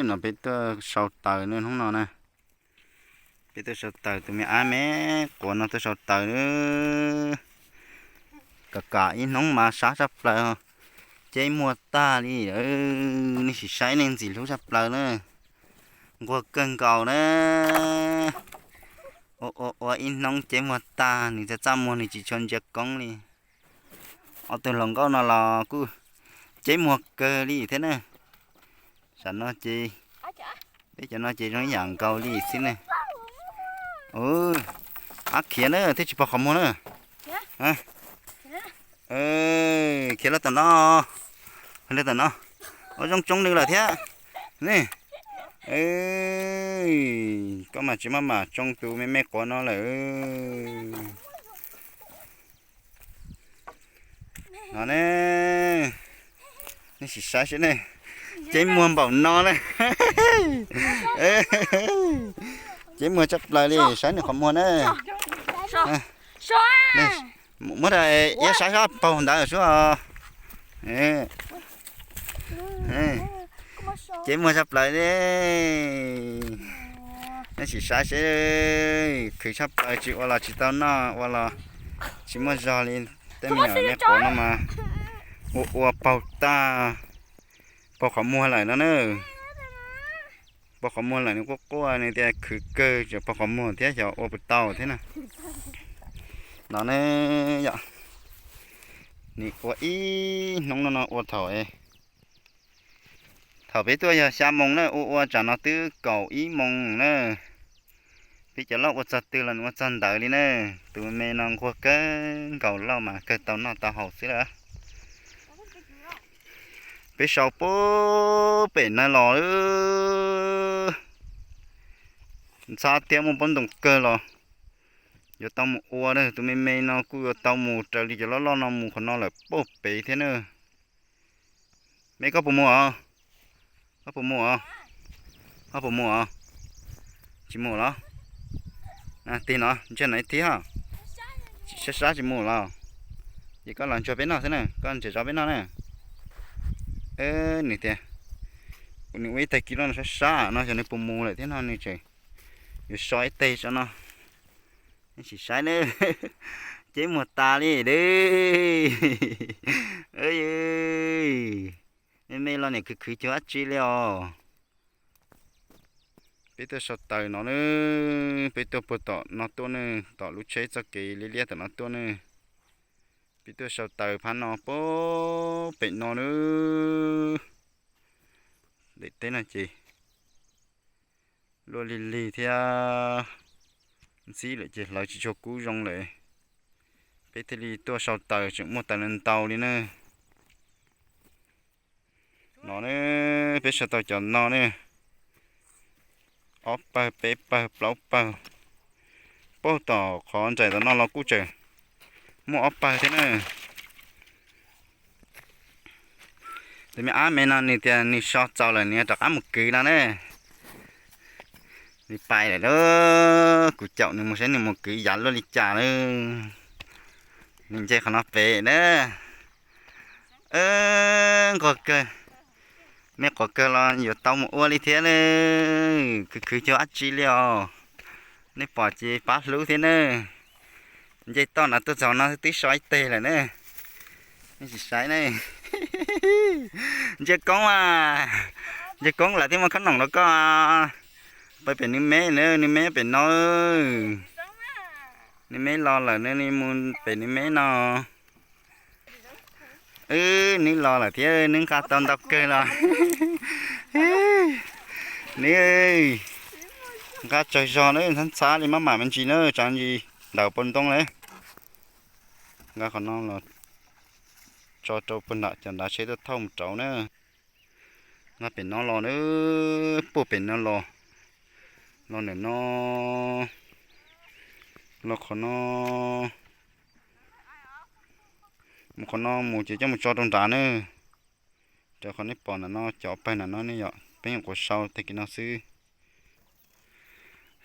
No peb tuaj sau taws na hnub no na. Peb tuaj sau taws, tus me ab me quav no tuaj sau taws. Kam kam ib hnub mas sab tshaj plaws, ceb muag tag li. Nej sim saib, nej ntxim hlub tshaj plaws na. Nquag kawg nkaus na. Ua ua ua ib hnub ceb muag tag, nws txaj txaj muag, nws tsis tshua ntsia koob li. Ob tug hluas nkauj no los kuj ceb muag kawg li thiab na. Tam no ces, peb cov no ces zoo ib yam nkaus li xwb ne. Ab khiav na, thiaj tsis pog qhov muag na. Khiav los tom no, los tom no. Ua zoo tsoo nws lawm thiab ne. Koj mas tsis maj mam tsoo tus me me quav no lawm. No ne, nej sim saib seb ne, ceb muag npaum no na. Ceb muag tshaj plaws li, saib nws qhov muag na. Muab rau iab saib sab paug ntawd sub. Ceb muag tshaj plaws li. Nej sim saib seb, khwv tshaj plaws, tsis ua los tsis tau noj, ua los tsis muaj zog li. Tej me nyuam me quav no mas ua ua paug tag, paug qhov muag lawm no na. Paug qhov muag lawm nws quaj quaj, nws tias khwv kawg, tseem paug qhov muag thiab, xyov ua puas tau thiab na. No ne yom, nws ua ib hnub no no ua thaum, thaum peb tuaj yog xya moos na, ua ua tsam no twb kaum ib moos na. Peb cov loj ua txog twg los nws ua txog ntawd li na. Tus me no nquag kawg nkaus, loj mas kawg tau noj tau haus xwb lawm. Peb sau puag pem no los ntxhab thiab, muaj pob ntoo kawg los yuav tau mus ua. Tus me me no kuj yuav tau mus raws li cov loj loj no mus qhov no lawm puag pem thiab na. Me koj puas mus os? Koj puas mus os? Koj puas mus os? Tsis mus los? Tig no, ntshe no ib thib os. Sab sab tsis mus los? Ces koj los ntsuag peb noj xwb na, koj ntsia zov peb noj na. Nws tias, nws ua ib tag kis loj no sab sab no, xyov nws puas mus lawm thiab no, nws tseem yuav so ib teg tso no. Nej sim saib ne, ceb muag tas li. Me me los niam khwv khwv cuag dab tsi li os. Peb tuaj sau taws no na, peb tuaj puag tom no tuaj ne, tom lub tsheb txoj kev liab liab tom no tuaj ne. Peb tuaj sau taws phab no puag pem no na. Daim teb no ces luaj lig lig thiab, ntxhib lawm ces hlawv tsis tshua kub zoo lawm. Peb thiaj li tuaj sau taws tseem muaj taws ntau li na. No ne, peb sau tau cov no ne, ob pawg peb pawg plaub pawg. Puag tom qhov nraim tom no los kuj tseem muaj ob pawg thiab na. Tus me ab me no nws tias nws so txaus lawm nws rov qab mus kwv no ne. Nws pais lawm lauj, kuv caum nws mus saib nws mus kwv yav luaj li cas lawm. Nws nce qhov no pem na. Nquag kawg, me quav kawg los yuav tau mus ua li thiab na. Khwv khwv cuag dab tsi li os. Nej pom ces pab hlub thiab na. Nce toj no tuaj txog no twb so ib teg lawm ne. Nej sim saib ne. Ntsia koob mas, ntsia koob lawm thiaj muaj khoom noj los koj. Pais pem nws me na, nws me pem no. Nws me los lawm ne, mus pem nws me no. Wb neb los lawm thiab, neb nqa tau ntau kawg los. Neb nqa tsawg zog na, ntxhab ntxhab li maj mam me ntsis na, tsav ntsis ntawm pos ntoo lawm. Nqa qhov no los tso rau puag nram cov ntav tsheb tuaj thauj mus rauv na. Nqa pem no los na, puag pem no los, los ntawm no, los qhov no, mus qhov no mus ces coj mus tso rau nrad na. Raws qhov nej pom ntawm no cov pawg ntawm no ne yom, peb nyuam qhuav sau tag kis no xwb.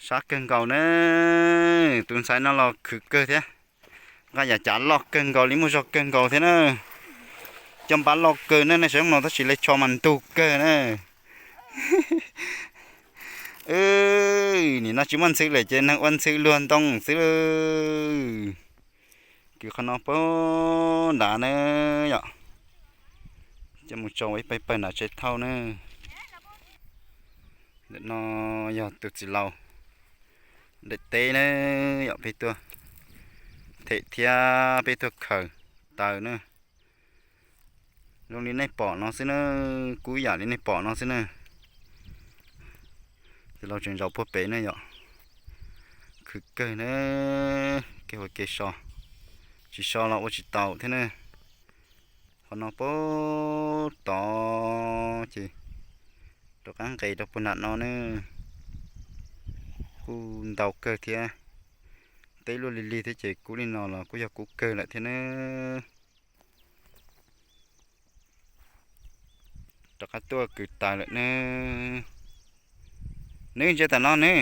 Sab kawg nkaus na, tus ntxhais no los khwv kawg thiab. Nqa yam cav loj kawg nkaus li, muaj zog kawg nkaus thiab na. Coj npab loj kawg na, nej saib no tab sis li tsho mas ntug kawg na. Nim no tsis muaj ntxhw lawm ces neeg ua ntxhw luag ntoo xwb. Kwv qhov no puag nrad na yom. Coj mus tso ua ib pawg pawg nram tsev thauj na. Ntawm no yog tus txiv laus daim teb na yom, peb tuaj them thiab peb tuaj khaws taws na. Zoo li nej pom no xwb na, kub yam li nej pom no xwb na. Txiv laus tseem zaum puag pem na yom. Khwv kawg na, kev ua kev so, tsis so los ua tsis taus thiab na. Qhov no puag tod ces rov qab nqes rau puag nram no na. Kuj ntau kawg thiab, teb luaj lig lig thiab ces kub li no los kuj yog kub kawg lawm thiab na. Rov qab tuaj kwv taws lawm na. Neb ntsia tom no ne.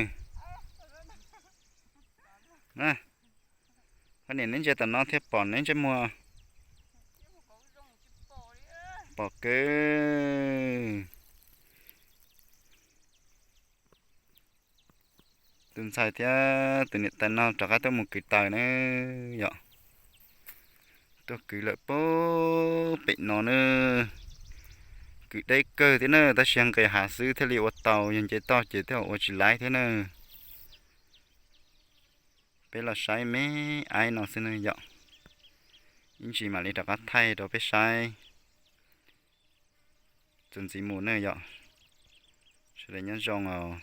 Poj niam, neb ntsia tom no thiaj pom neb ntsej muag. Pom kawg. Tus ntxhais thiab tus niam tais no rov qab tuaj mus kwv taws na yom. Tuaj kwv lawm puag pem no na. Kwv deb kawg thiab na, tab sis nqes hav xwb thiaj li ua tau, yog nce toj ces thiaj ua tsis laib thiab na. Peb los saib me aib no xwb na yom. Ib ntsis mam li rov qab thaij rau peb saib txuas ntxiv mus na yom. Sawv daws nyob zoo os.